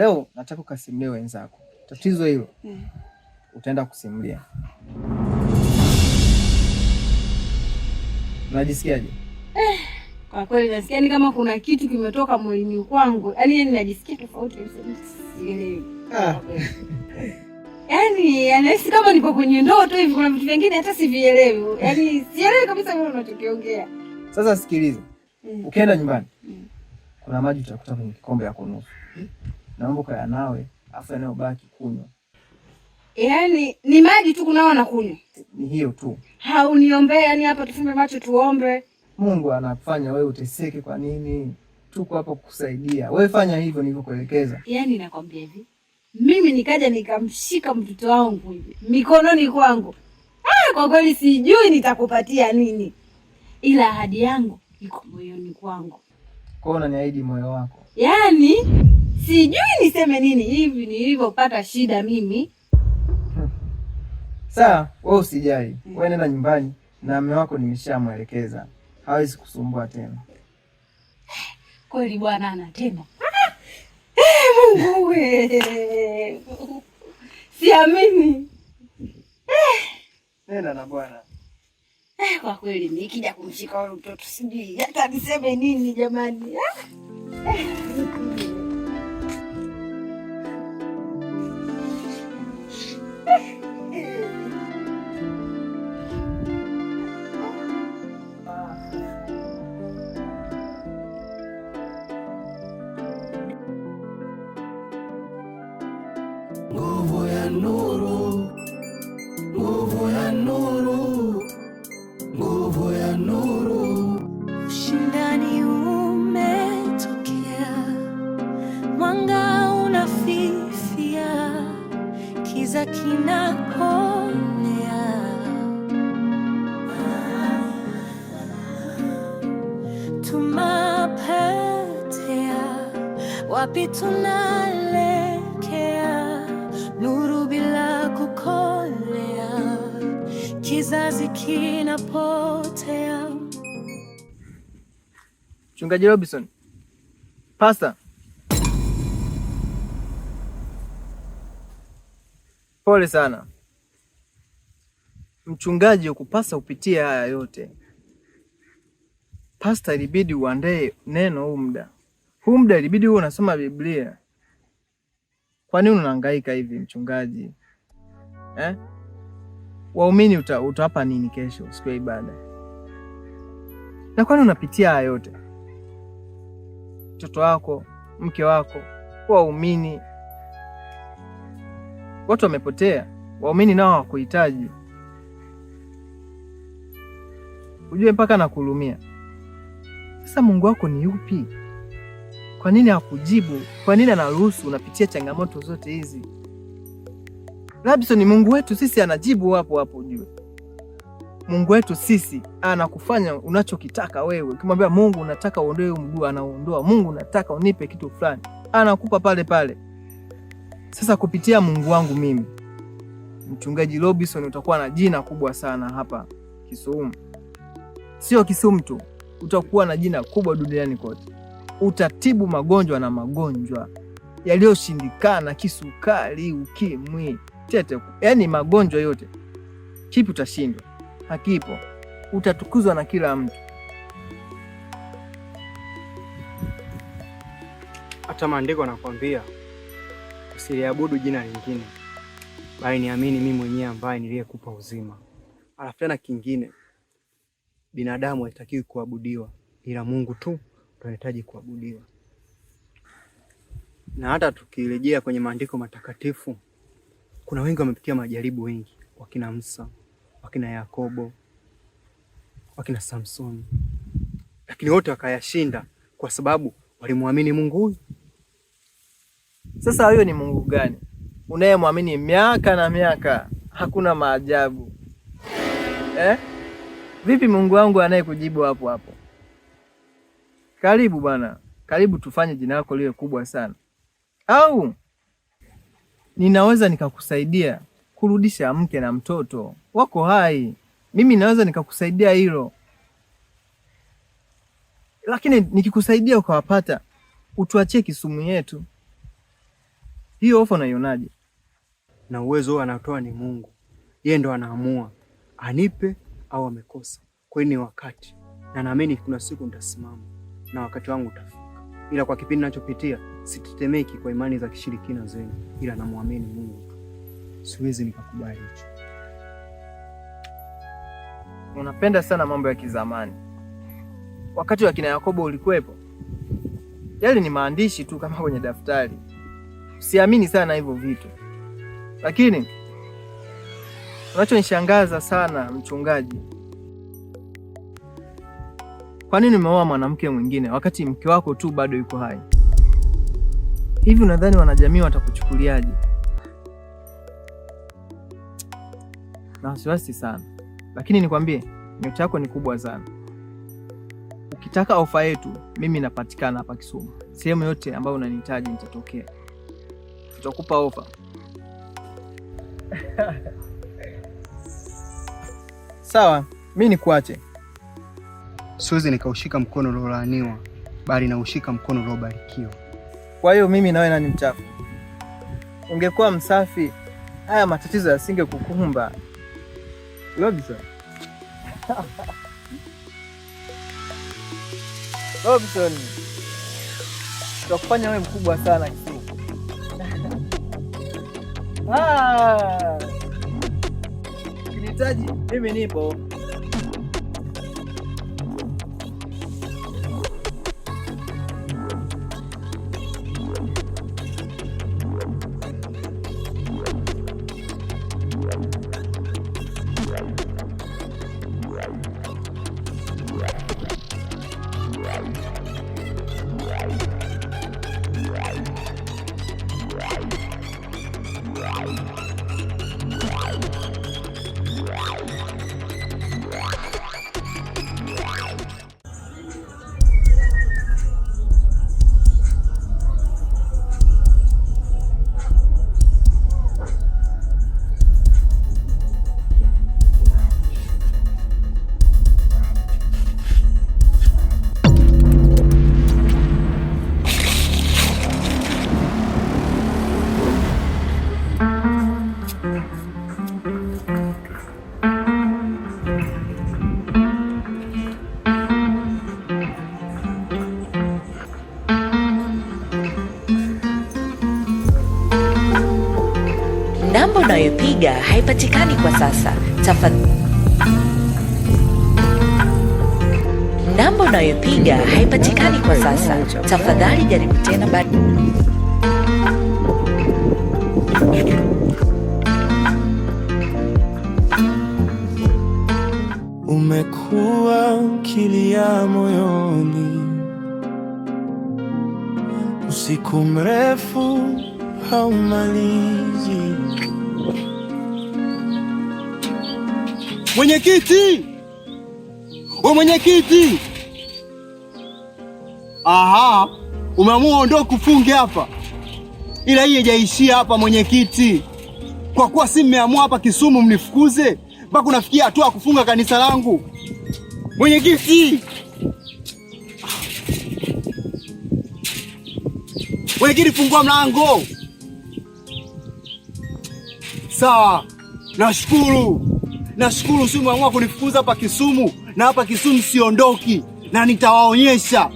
Leo nataka ukasimulie wenzako tatizo hilo. Utaenda kusimulia. Unajisikiaje? Kwa kweli nasikia ni kama kuna kitu kimetoka mwilini kwangu. Yaani najisikia tofauti kabisa. Sielewi. Ah. Yaani anahisi kama niko kwenye ndoto hivi, kuna vitu vingine hata sivielewi. Yaani sielewi kabisa wewe unachokiongea. Sasa sikiliza. Ukienda nyumbani kuna maji utakuta kwenye kikombe ya kunusu. Naomba ukayanawe, afu yanayobaki kunywa. Yaani ni maji tu kunawa na kunywa. Ni hiyo tu. Hauniombee, yani hapa tufumbe macho tuombe. Mungu anafanya wewe uteseke kwa nini? Tuko hapa kukusaidia. Wewe fanya hivyo nilivyokuelekeza. Yaani nakwambia hivi, mimi nikaja nikamshika mtoto wangu hivi mikononi kwangu. Ah, kwa kweli sijui nitakupatia nini, ila ahadi yangu iko moyoni kwangu. Kwa hiyo unaniahidi moyo wako? Yaani sijui niseme nini hivi nilivyopata shida mimi. Sawa, wewe usijali. Wewe nenda nyumbani na mume wako nimeshamwelekeza. Hawezi kusumbua tena. Kweli bwana anatenda. Mungu we. Siamini. Nenda na bwana. Kwa kweli nikija kumshika huyu mtoto sijui hata niseme nini jamani. Nguvu ya nuru, nguvu ya nuru, nguvu ya nuru. Ushindani umetokea, mwanga unafifia, kiza kinakolea. Tumapotea, wapi tunaelekea? Nuru bila kukolea, kizazi kinapotea. Mchungaji Robinson, Pastor, pole sana mchungaji, hukupasa upitie haya yote. Pastor, ilibidi uandae neno huu muda huu muda, ilibidi uwe unasoma Biblia. Kwa nini unahangaika hivi mchungaji eh? Waumini utawapa nini kesho siku ya ibada? Na kwani unapitia haya yote? Mtoto wako, mke wako, waumini, watu wamepotea. Waumini nao hawakuhitaji, ujue mpaka nakuhurumia. Sasa Mungu wako ni yupi? Kwa nini hakujibu? Kwa nini anaruhusu unapitia changamoto zote hizi? Robinson, ni Mungu wetu sisi, anajibu hapo hapo. Ujue Mungu wetu sisi anakufanya unachokitaka wewe. Ukimwambia Mungu unataka uondoe huu mguu, anaondoa. Mungu unataka unipe kitu fulani, anakupa pale pale. Sasa kupitia Mungu wangu mimi, Mchungaji Robinson, utakuwa na jina kubwa sana hapa Kisumu. Sio Kisumu tu, utakuwa na jina kubwa duniani kote. Utatibu magonjwa na magonjwa yaliyoshindikana, kisukari, ukimwi, tete, yaani magonjwa yote. Kipi utashindwa? Hakipo. Utatukuzwa na kila mtu. Hata maandiko nakwambia usiliabudu jina lingine, bali niamini mimi mwenyewe ambaye niliyekupa uzima. Alafu tena kingine, binadamu haitakiwi kuabudiwa, ila Mungu tu ndo anahitaji kuabudiwa. Na hata tukirejea kwenye maandiko matakatifu, kuna wengi wamepitia majaribu, wengi wakina Musa, wakina Yakobo, wakina Samsoni, lakini wote wakayashinda kwa sababu walimwamini Mungu huyu. Sasa huyo ni Mungu gani unayemwamini miaka na miaka, hakuna maajabu eh? Vipi Mungu wangu anayekujibu hapo hapo? Karibu bwana, karibu tufanye jina lako liwe kubwa sana. Au ninaweza nikakusaidia kurudisha mke na mtoto wako hai. Mimi naweza nikakusaidia hilo, lakini nikikusaidia ukawapata, utuachie Kisumu yetu. Hiyo ofa unaionaje? Na uwezo huo anatoa ni Mungu, yeye ndo anaamua anipe au amekosa. Kwa hiyo ni wakati, na naamini kuna siku nitasimama na wakati wangu utafika, ila kwa kipindi ninachopitia sitetemeki kwa imani za kishirikina zenu, ila namwamini Mungu tu. Siwezi nikakubali hicho. Unapenda sana mambo ya kizamani. Wakati wa kina Yakobo ulikuwepo? Yale ni maandishi tu kama kwenye daftari. Usiamini sana hivyo vitu. Lakini unachonishangaza sana mchungaji, kwa nini umeoa mwanamke mwingine wakati mke wako tu bado yuko hai? Hivi unadhani wanajamii watakuchukuliaje? Na wasiwasi sana, lakini nikwambie, nyota yako ni kubwa sana. Ukitaka ofa yetu, mimi napatikana hapa Kisumu. Sehemu yote ambayo unanihitaji nitatokea, tutakupa ofa. Sawa, mi nikuache. Siwezi nikaushika mkono uliolaaniwa, bali naushika mkono uliobarikiwa. Kwa hiyo mimi nawe nani mchafu? Ungekuwa msafi, haya matatizo yasinge kukumba. Robinson. Robinson, tutakufanya wewe mkubwa sana Kisumu. Ah! Ukinihitaji mimi nipo. Namba unayopiga haipatikani kwa sasa. Namba unayopiga haipatikani kwa sasa. Tafadhali jaribu tena baadaye. Umekuwa ukilia moyoni, usiku mrefu haumalizi. Mwenyekiti, we mwenyekiti! Aha, umeamua ondoa kufunge hapa, ila hii haijaishia hapa mwenyekiti. Kwa kuwa si mmeamua hapa Kisumu mnifukuze mpaka unafikia hatua ya kufunga kanisa langu. Mwenyekiti, mwenyekiti, fungua mlango. Sawa, nashukuru, nashukuru. Si umeamua kunifukuza hapa Kisumu, na hapa Kisumu siondoki, na nitawaonyesha.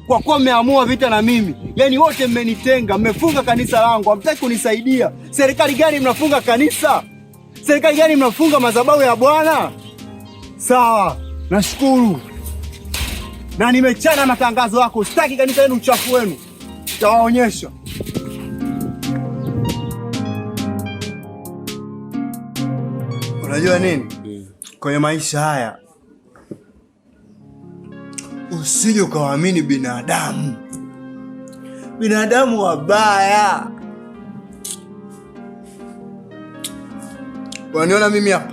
Kwa kuwa mmeamua vita na mimi, yaani wote mmenitenga, mmefunga kanisa langu, hamtaki kunisaidia. Serikali gani mnafunga kanisa? Serikali gani mnafunga madhabahu ya Bwana? Sawa, nashukuru na nimechana matangazo yako. Sitaki kanisa lenu, uchafu wenu, nitawaonyesha. Unajua nini? Kwenye maisha haya usije ukawaamini binadamu. Binadamu wabaya. Unaniona mimi hapa?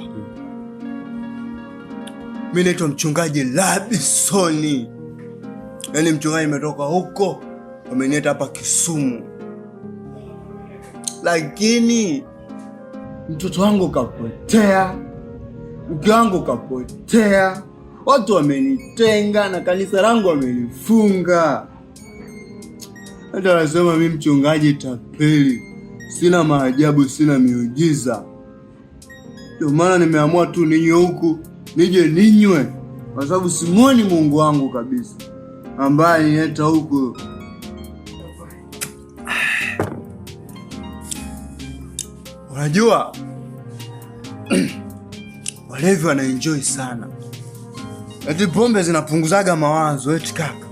Mimi naitwa mchungaji Labisoni. Yaani mchungaji nimetoka huko, wameniita hapa Kisumu. Lakini mtoto wangu kapotea, mke wangu kapotea, watu wamenitenga na kanisa langu wamelifunga. Hata wanasema mimi mchungaji tapeli, Sina maajabu, sina miujiza. Ndio maana nimeamua tu ninywe huku, nije ninywe, kwa sababu simuoni Mungu wangu kabisa ambaye nileta huku. Unajua walevi wanaenjoy sana, eti pombe zinapunguzaga mawazo. Eti kaka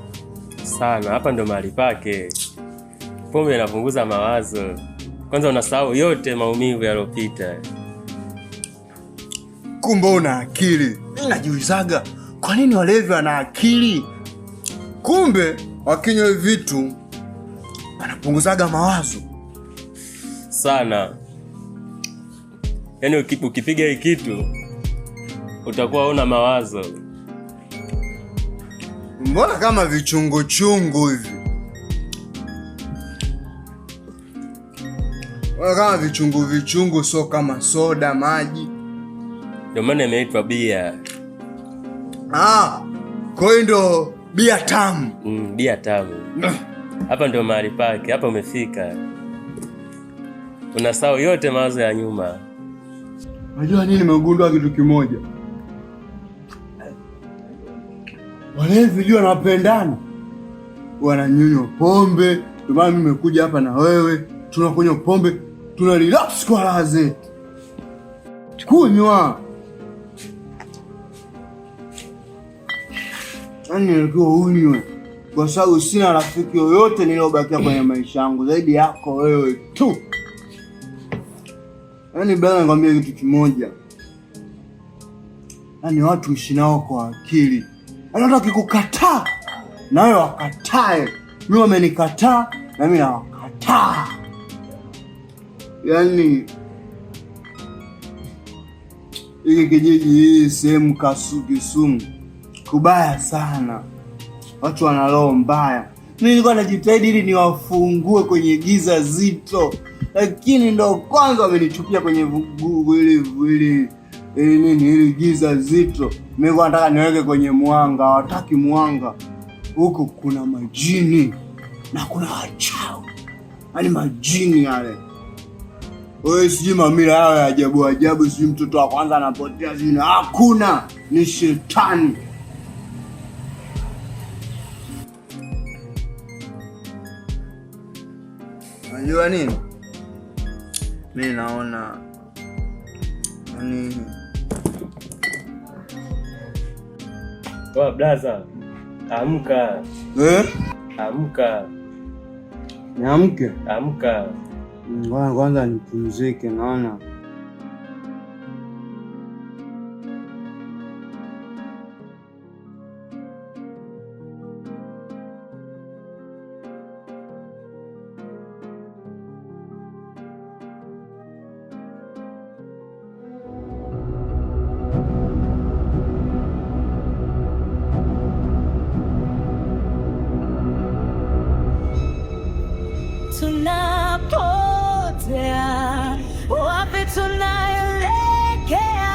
sana, hapa ndo mahali pake. Pombe inapunguza mawazo, kwanza unasahau yote maumivu yaliyopita. Kumbe una akili. Mimi najiulizaga kwa nini walevi wana akili, kumbe wakinywa vitu wanapunguzaga mawazo sana. Yaani ukipiga hii kitu utakuwa una mawazo. Mbona kama vichungu chungu hivi? Mbona kama vichungu vichungu, sio kama soda maji. Ndio maana imeitwa bia. Ah, kwa hiyo ndo bia tamu. Bia tamu. Hapa ndio mahali pake, hapa umefika. Unasahau yote mawazo ya nyuma. Unajua nini, nimegundua kitu kimoja. Walevi jua wanapendana, wananyunywa pombe. Ndio maana mimi nimekuja hapa na wewe, tunakunywa pombe, tuna relax kwa raha zetu. Kunywa yaani nilikuwa unywe, kwa sababu sina rafiki yoyote niliyobakia kwenye maisha yangu zaidi yako wewe tu. Yaani brother, nikwambie kitu kimoja, yaani watu ishi nao kwa akili. Yaani watu wakikukataa na wewe wakatae. Mimi wamenikataa na mimi nawakataa. Yaani hiki kijiji, hii sehemu Kisumu kubaya sana, watu wana roho mbaya. Mimi nilikuwa najitahidi ili niwafungue kwenye giza zito, lakini ndo kwanza wamenichupia kwenye vugugu ili nini, ili giza zito. Mimi nilikuwa nataka niweke kwenye mwanga, hawataki mwanga. Huku kuna majini na kuna wachawi, yaani majini yale. Wewe sijui mamila yao ya ajabu ajabu, sijui mtoto wa kwanza anapotea, sijui hakuna, ni shetani. Unajua nini? Mimi naona yani Poa blaza. Amka. Eh? Amka. Niamke? Amka. Ngoja kwanza nipumzike naona. Tunapotea, wapi tunaelekea?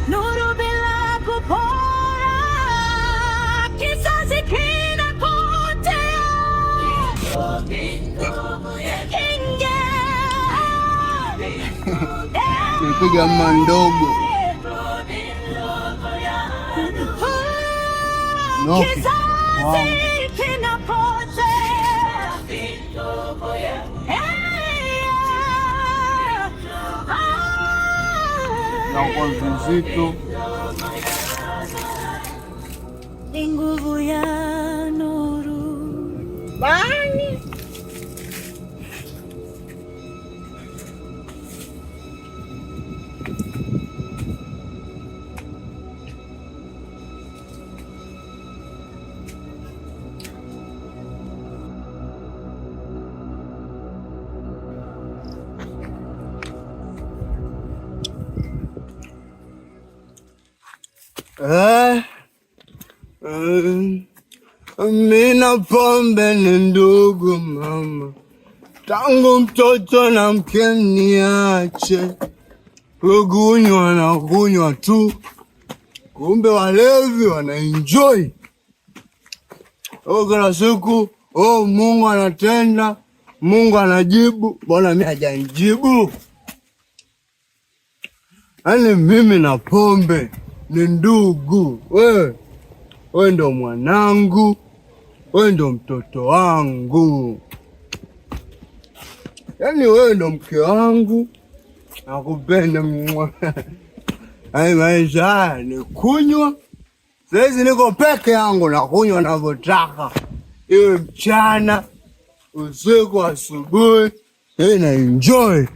Nuru bila kupora, kizazi kinapotea. Nipiga mma ndogo. Noki. Wow. Kizazi kinapotea. Na kwa vizito. Ni nguvu ya nuru. Bani. Eh, mimi na pombe ni ndugu mama, tangu mtoto na mke niache kukunywa na kunywa tu, kumbe walevi wana enjoy. Oh, kila siku oh, Mungu anatenda, Mungu anajibu, mbona mimi hajanijibu? Yaani mimi na pombe ni ndugu. Wewe ndo mwanangu, wewe ndo mtoto wangu, yaani wewe ndo mke wangu, nakupenda. Yaani maisha haya ni kunywa. Saizi niko peke yangu na kunywa navyotaka, iwe mchana, usiku, asubuhi, na enjoy.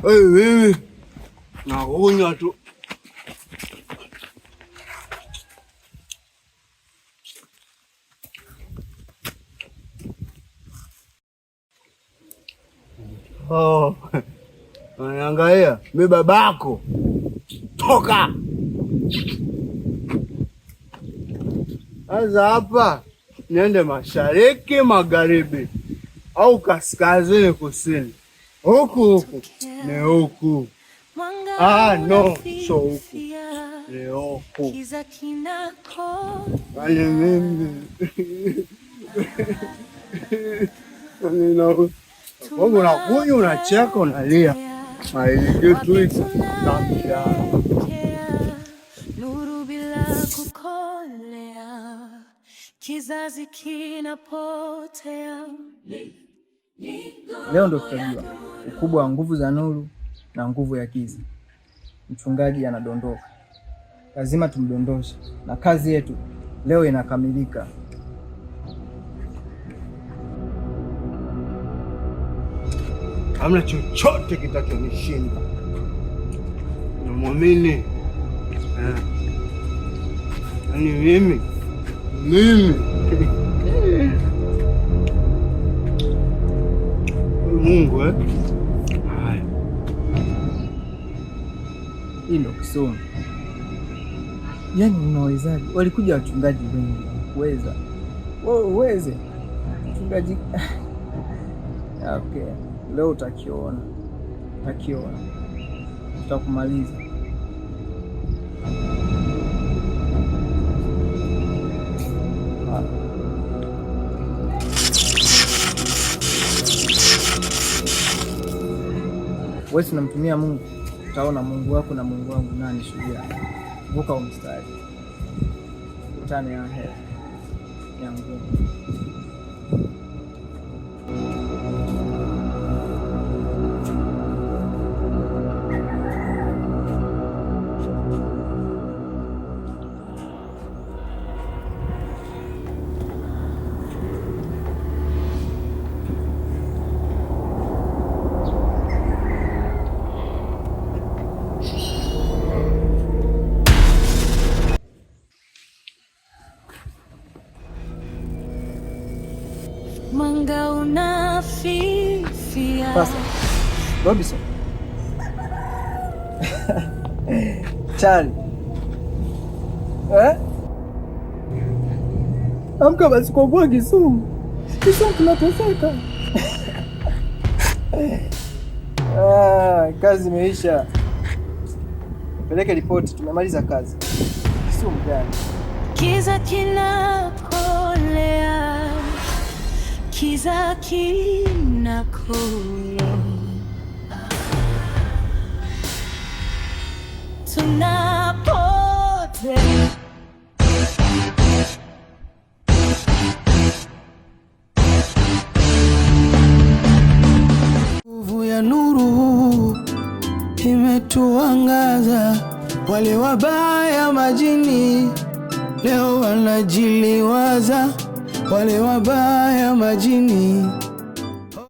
Mimi nakunywa tu. Oh, unaniangalia mi babako, toka sasa hapa. Niende mashariki, magharibi au kaskazini, kusini? Huku huku ni huku. Ah, no, so huku ni huku. Yaani mimi unakunywa, unacheka, unalia, kitu hiki. Nuru bila kukolea, kizazi kinapotea. Leo ndo tutajua ukubwa wa nguvu za nuru na nguvu ya giza. Mchungaji anadondoka, lazima tumdondoshe, na kazi yetu leo inakamilika. Hamna chochote kitachonishinda, namwamini. Yaani mimi Mungu eh? Haya, hii ndo Kisumu. Yaani unawezaje? Walikuja wachungaji wengi, kuweza wewe uweze mchungaji? Okay, leo utakiona, utakiona, tutakumaliza. Wewe tunamtumia Mungu, utaona Mungu wako na Mungu wangu nani shujaa. Vuka huo mstari, utane ya hera ya ngumu. Mwanga unafifia. Sasa Robinson Charlie, eh? Amka basi kwa kuwa Kisumu. Kisumu tunateseka. Ah, kazi imeisha. Peleke ripoti, tumemaliza kazi. Kisumu gani? Kiza kinakolea, kiza kinakolea. Tunapotea. Nguvu ya nuru imetuangaza, wale wabaya majini leo wanajiliwaza, wale wabaya majini.